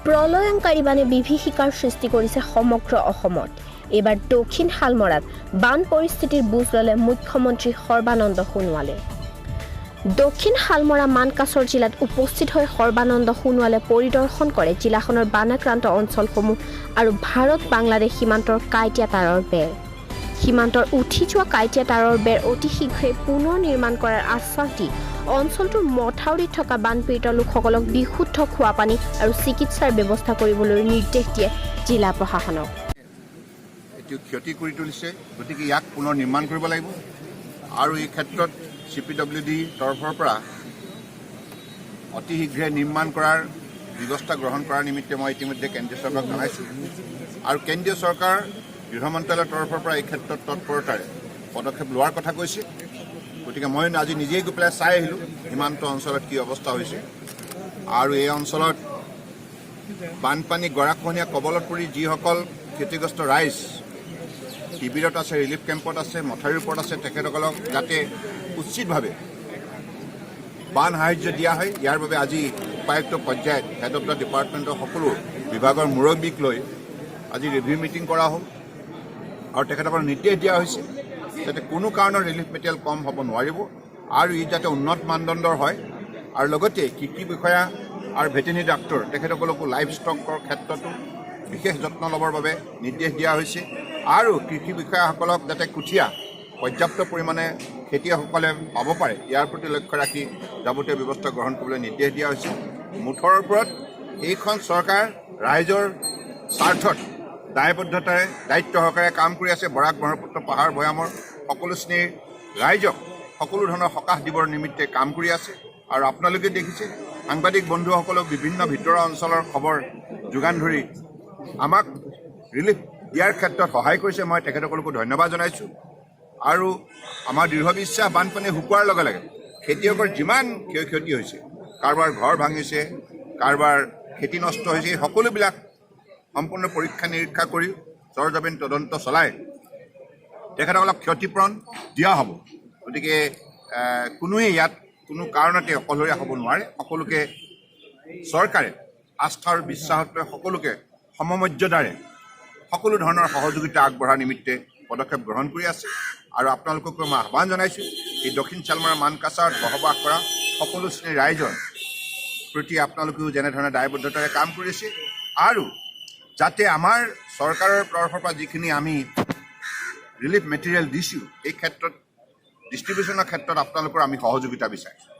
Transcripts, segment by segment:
প্ৰলয়ংকাৰী বানে বিভীষিকাৰ সৃষ্টি কৰিছে সমগ্ৰ অসমত। এইবাৰ দক্ষিণ শালমৰাত বান পৰিস্থিতিৰ বুজ ল'লে মুখ্যমন্ত্ৰী সৰ্বানন্দ সোণোৱালে। দক্ষিণ শালমৰা মানকাচৰ জিলাত উপস্থিত হৈ সৰ্বানন্দ সোণোৱালে পৰিদৰ্শন কৰে জিলাখনৰ বানাক্ৰান্ত অঞ্চলসমূহ আৰু ভাৰত বাংলাদেশ সীমান্তৰ কাঁইটীয়া তাঁৰৰ বেৰ। সীমান্তৰ উঠি যোৱা কাঁইটীয়া তাঁৰৰ বেৰ অতি শীঘ্ৰেই পুনৰ নিৰ্মাণ কৰাৰ আশ্বাস দি অঞ্চলটোৰ মথাউৰিত থকা বানপীড়িত লোকসকলক বিশুদ্ধ খোৱাপানী আৰু চিকিৎসাৰ ব্যৱস্থা কৰিবলৈ নিৰ্দেশ দিয়ে জিলা প্ৰশাসনক। এইটো ক্ষতি কৰি তুলিছে, গতিকে ইয়াক পুনৰ নিৰ্মাণ কৰিব লাগিব। আৰু এই ক্ষেত্ৰত চিপিডব্লিউডি তৰফৰ পৰা অতি শীঘ্ৰে নিৰ্মাণ কৰাৰ ব্যৱস্থা গ্ৰহণ কৰাৰ নিমিত্তে মই ইতিমধ্যে কেন্দ্ৰীয় চৰকাৰক জনাইছোঁ আৰু কেন্দ্ৰীয় চৰকাৰ গৃহ মন্ত্ৰালয়ৰ তৰফৰ পৰা এই ক্ষেত্ৰত তৎপৰতাৰে পদক্ষেপ লোৱাৰ কথা কৈছে। গতিকে মই আজি নিজেই গৈ পেলাই চাই আহিলোঁ সীমান্ত অঞ্চলত কি অৱস্থা হৈছে আৰু এই অঞ্চলত বানপানী, গৰাখহনীয়া কবলত পৰি যিসকল ক্ষতিগ্ৰস্ত ৰাইজ শিবিৰত আছে, ৰিলিফ কেম্পত আছে, মথাউৰিৰ ওপৰত আছে, তেখেতসকলক যাতে উচিতভাৱে বান সাহায্য দিয়া হয়, ইয়াৰ বাবে আজি উপায়ুক্ত পৰ্যায়ত হেড অফ the ডিপাৰ্টমেণ্টৰ সকলো বিভাগৰ মুৰব্বীক লৈ আজি ৰিভিউ মিটিং কৰা হ'ল আৰু তেখেতসকলক নিৰ্দেশ দিয়া হৈছে যাতে কোনো কাৰণত ৰিলিফ মেটেৰিয়েল কম হ'ব নোৱাৰিব আৰু ই যাতে উন্নত মানদণ্ডৰ হয়। আৰু লগতে কৃষি বিষয়া আৰু ভেটেৰিনেৰী ডাক্তৰ, তেখেতসকলকো লাইভ ষ্টকৰ ক্ষেত্ৰতো বিশেষ যত্ন ল'বৰ বাবে নিৰ্দেশ দিয়া হৈছে আৰু কৃষি বিষয়াসকলক যাতে কঠীয়া পৰ্যাপ্ত পৰিমাণে খেতিয়কসকলে পাব পাৰে, ইয়াৰ প্ৰতি লক্ষ্য ৰাখি যাৱতীয় ব্যৱস্থা গ্ৰহণ কৰিবলৈ নিৰ্দেশ দিয়া হৈছে। মুঠৰ ওপৰত এইখন চৰকাৰ ৰাইজৰ স্বাৰ্থত দায়বদ্ধতাৰে, দায়িত্ব সহকাৰে কাম কৰি আছে। বৰাক, ব্ৰহ্মপুত্ৰ, পাহাৰ ভৈয়ামৰ সকলো শ্ৰেণীৰ ৰাইজক সকলো ধৰণৰ সকাহ দিবৰ নিমিত্তে কাম কৰি আছে। আৰু আপোনালোকে দেখিছে, সাংবাদিক বন্ধুসকলক বিভিন্ন ভিতৰুৱা অঞ্চলৰ খবৰ যোগান ধৰি আমাক ৰিলিফ দিয়াৰ ক্ষেত্ৰত সহায় কৰিছে। মই তেখেতসকলকো ধন্যবাদ জনাইছোঁ। আৰু আমাৰ দৃঢ় বিশ্বাস, বানপানী শুকোৱাৰ লগে লগে খেতিয়কৰ যিমান ক্ষয় ক্ষতি হৈছে, কাৰোবাৰ ঘৰ ভাঙিছে, কাৰোবাৰ খেতি নষ্ট হৈছে, এই সকলোবিলাক সম্পূৰ্ণ পৰীক্ষা নিৰীক্ষা কৰি সৰজমিন তদন্ত চলাই তেখেতসকলক ক্ষতিপূৰণ দিয়া হ'ব। গতিকে কোনোৱে ইয়াত কোনো কাৰণতে অকলশৰীয়া হ'ব নোৱাৰে। সকলোকে চৰকাৰে আস্থা আৰু বিশ্বাসত লৈ সকলোকে সমমৰ্যাদাৰে সকলো ধৰণৰ সহযোগিতা আগবঢ়াৰ নিমিত্তে পদক্ষেপ গ্ৰহণ কৰি আছে। আৰু আপোনালোককো মই আহ্বান জনাইছোঁ, এই দক্ষিণ শালমৰা মানকাছাৰত বসবাস কৰা সকলো শ্ৰেণীৰ ৰাইজৰ প্ৰতি আপোনালোকেও যেনেধৰণে দায়বদ্ধতাৰে কাম কৰিছে আৰু যাতে আমাৰ চৰকাৰৰ তৰফৰ পৰা যিখিনি আমি ৰিলিফ মেটেৰিয়েল দিছোঁ, এই ক্ষেত্ৰত ডিষ্ট্ৰিবিউশ্যনৰ ক্ষেত্ৰত আপোনালোকৰ আমি সহযোগিতা বিচাৰিছোঁ।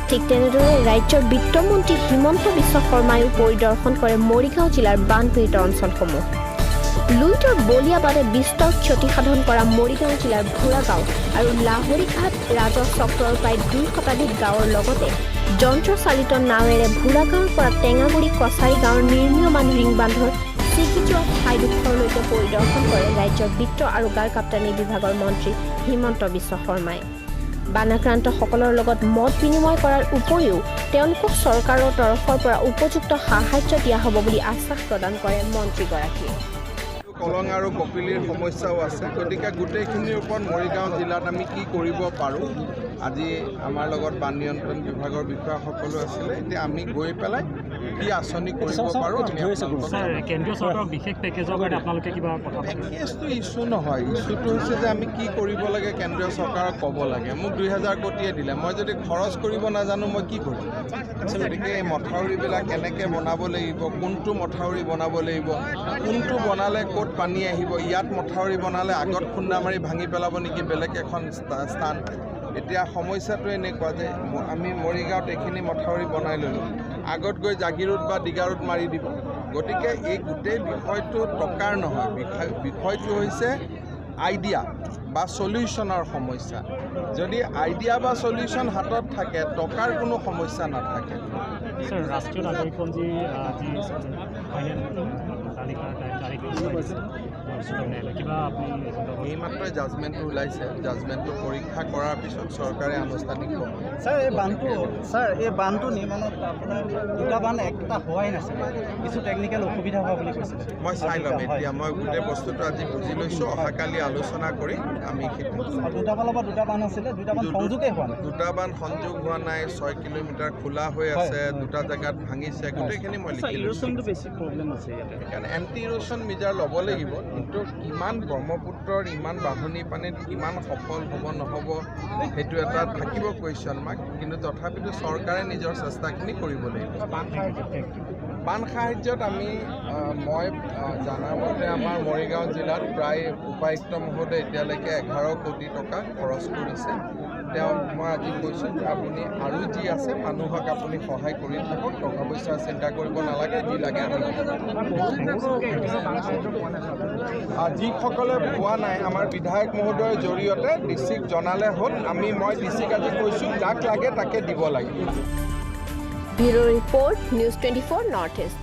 ঠিক তেনেদৰে ৰাজ্যৰ বিত্তমন্ত্ৰী হিমন্ত বিশ্ব শৰ্মায়ো পৰিদৰ্শন কৰে মৰিগাঁও জিলাৰ বানপীড়িত অঞ্চলসমূহ। লুইতৰ বলীয়া বানে বিস্তৰ ক্ষতিসাধন কৰা মৰিগাঁও জিলাৰ ভূৰাগাঁও আৰু লাহৰীঘাট ৰাজহ চক্ৰৰ প্ৰায় 2 শতাধিক গাঁৱৰ লগতে যন্ত্ৰচালিত নাৱেৰে ভূৰাগাঁৱৰ পৰা টেঙাগুৰি কছাৰী গাঁৱৰ নিৰ্মীয়মান ৰিং বান্ধৰ ছিগি যোৱা ঠাইডোখৰলৈকে পৰিদৰ্শন কৰে ৰাজ্যৰ বিত্ত আৰু গড়কাপ্তানি বিভাগৰ মন্ত্ৰী হিমন্ত বিশ্ব শৰ্মাই। বানাক্ৰান্তসকলৰ লগত মত বিনিময় কৰাৰ উপৰিও তেওঁলোকক চৰকাৰৰ তৰফৰ পৰা উপযুক্ত সাহায্য দিয়া হ'ব বুলি আশ্বাস প্ৰদান কৰে মন্ত্ৰীগৰাকীয়ে। কলং আৰু কপিলীৰ সমস্যাও আছে। গতিকে গোটেইখিনিৰ ওপৰত মৰিগাঁও জিলাত আমি কি কৰিব পাৰোঁ, আজি আমাৰ লগত বান নিয়ন্ত্ৰণ বিভাগৰ বিষয়াসকলো আছিলে। এতিয়া আমি গৈ পেলাই কি আঁচনি কৰিব পাৰোঁ, আমি আপোনালোকক ছাৰ, কেন্দ্ৰীয় চৰকাৰক বিশেষ পেকেজৰ কাৰণে আপোনালোকে কিবা কথা পাতিছে? পেকেজটো ইছ্যু নহয়। ইছ্যুটো হৈছে যে আমি কি কৰিব লাগে কেন্দ্ৰীয় চৰকাৰক ক'ব লাগে। মোক 2000 কোটিয়ে দিলে, মই যদি খৰচ কৰিব নাজানো, মই কি কৰিম? গতিকে এই মথাউৰিবিলাক কেনেকৈ বনাব লাগিব, কোনটো মথাউৰি বনাব লাগিব, কোনটো বনালে ক'ত পানী আহিব, ইয়াত মথাউৰি বনালে আগত খুন্দা মাৰি ভাঙি পেলাব নেকি বেলেগ এখন স্থান। এতিয়া সমস্যাটো এনেকুৱা যে আমি মৰিগাঁৱত এইখিনি মথাউৰি বনাই ল'লোঁ, আগত গৈ জাগিৰোড বা ডিগাৰুত মাৰি দিব। গতিকে এই গোটেই বিষয়টো টকাৰ নহয়, বিষয়টো হৈছে আইডিয়া বা চলিউশ্যনৰ সমস্যা। যদি আইডিয়া বা চলিউশ্যন হাতত থাকে, টকাৰ কোনো সমস্যা নাথাকে। ছাৰ, ৰাষ্ট্ৰীয় নাগৰিকপঞ্জী যি ফাইনেল তালিকাৰ তাৰিখ পিছুৱাই দিছে। উচ্চতম ন্যায়ালয়, কিবা আপুনি এই সন্দৰ্ভত? এইমাত্ৰ জাজমেণ্টটো ওলাইছে। জাজমেণ্টটো পৰীক্ষা কৰাৰ পিছত চৰকাৰে আনুষ্ঠানিক ছাৰ, এই বান্ধটো নিৰ্মাণত আপোনাৰ দুটা বান্ধ একটা হোৱাই নাছিলে, কিছু টেকনিকেল অসুবিধা হোৱা বুলি কৈছিলে। মই চাই ল'ম। এতিয়া মই গোটেই বস্তুটো আজি বুজি লৈছোঁ। অহাকালি আলোচনা কৰি আমি সিদ্ধান্ত ল'ম। আৰু দুটা ফালৰ পৰা দুটা বান্ধ আছিলে, দুটা বান্ধ সংযোগেই হোৱা নাই। দুটা বান্ধ সংযোগ হোৱা নাই, 6 কিলোমিটাৰ খোলা হৈ আছে, দুটা জেগাত ভাঙিছে, গোটেইখিনি মই লিখি লৈছোঁ। বেছি প্ৰব্লেম আছে ইয়াতে। সেইকাৰণে এণ্টি ইৰ'শ্যন মেজাৰ ল'ব লাগিব। কিন্তু কিমান ব্ৰহ্মপুত্ৰৰ ইমান বাঢ়নি পানীত কিমান সফল হ'ব নহ'ব, সেইটো এটা থাকিব কুৱেশ্যন মাৰ্ক। কিন্তু তথাপিতো চৰকাৰে নিজৰ চেষ্টাখিনি কৰিব লাগিব। বান সাহাৰ্যত আমি মই জনামতে আমাৰ মৰিগাঁও জিলাত প্ৰায় উপায়ুক্ত মহোদয়ে এতিয়ালৈকে 11 কোটি টকা খৰচ কৰিছে। তেওঁক মই আজি কৈছোঁ যে আপুনি আৰু যি আছে মানুহক আপুনি সহায় কৰি থাকক, টকা পইচা চিন্তা কৰিব নালাগে, যি লাগে আমি যিসকলে পোৱা নাই, আমাৰ বিধায়ক মহোদয়ৰ জৰিয়তে ডিচিক জনালে হ'ল। মই ডিচিক আজি কৈছোঁ, যাক লাগে তাকে দিব লাগে। Bureau report, News 24 North East.